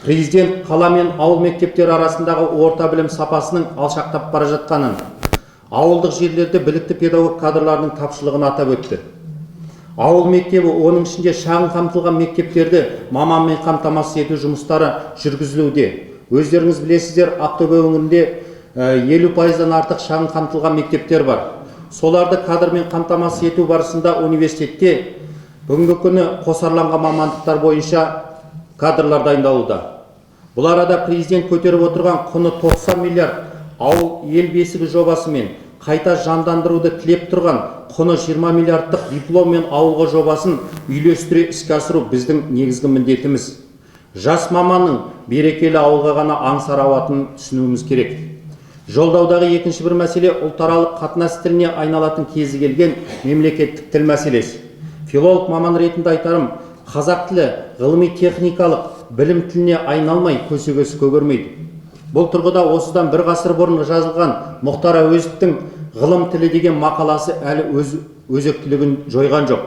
Президент қала мен ауыл мектептері арасындағы орта білім сапасының алшақтап бара жатқанын, ауылдық жерлерде білікті педагог кадрларының тапшылығын атап өтті. Ауыл мектебі, оның ішінде шағын қамтылған мектептерді маманмен қамтамасыз ету жұмыстары жүргізілуде. Өздеріңіз білесіздер, Ақтөбе өңірінде 50%-дан артық шағын қамтылған мектептер бар. Соларды кадрмен қамтамасыз ету барысында университетте бүгінгі күні қосарланған мамандықтар бойынша кадрлар дайындалуда. Бұл арада президент көтеріп отырған құны 90 миллиард «Ауыл — ел бесігі» жобасымен қайта жандандыруды тілеп тұрған құны 20 миллиардтық «Дипломмен ауылға» жобасын үйлестіре іске асыру біздің негізгі міндетіміз. Жас маманның берекелі ауылға ғана аңсары ауатынын түсінуіміз керек. Жолдаудағы екінші бір мәселе — ұлтаралық қатынас тіліне айналатын кезі келген мемлекеттік тіл мәселесі. Филолог маман ретінде айтарым, қазақ тілі ғылыми техникалық білім тіліне айналмай, көсегесі көгермейді. Бұл тұрғыда осыдан бір ғасыр бұрын жазылған Мұхтар Әуезовтің «Ғылым тілі» деген мақаласы әлі өз өзектілігін жойған жоқ.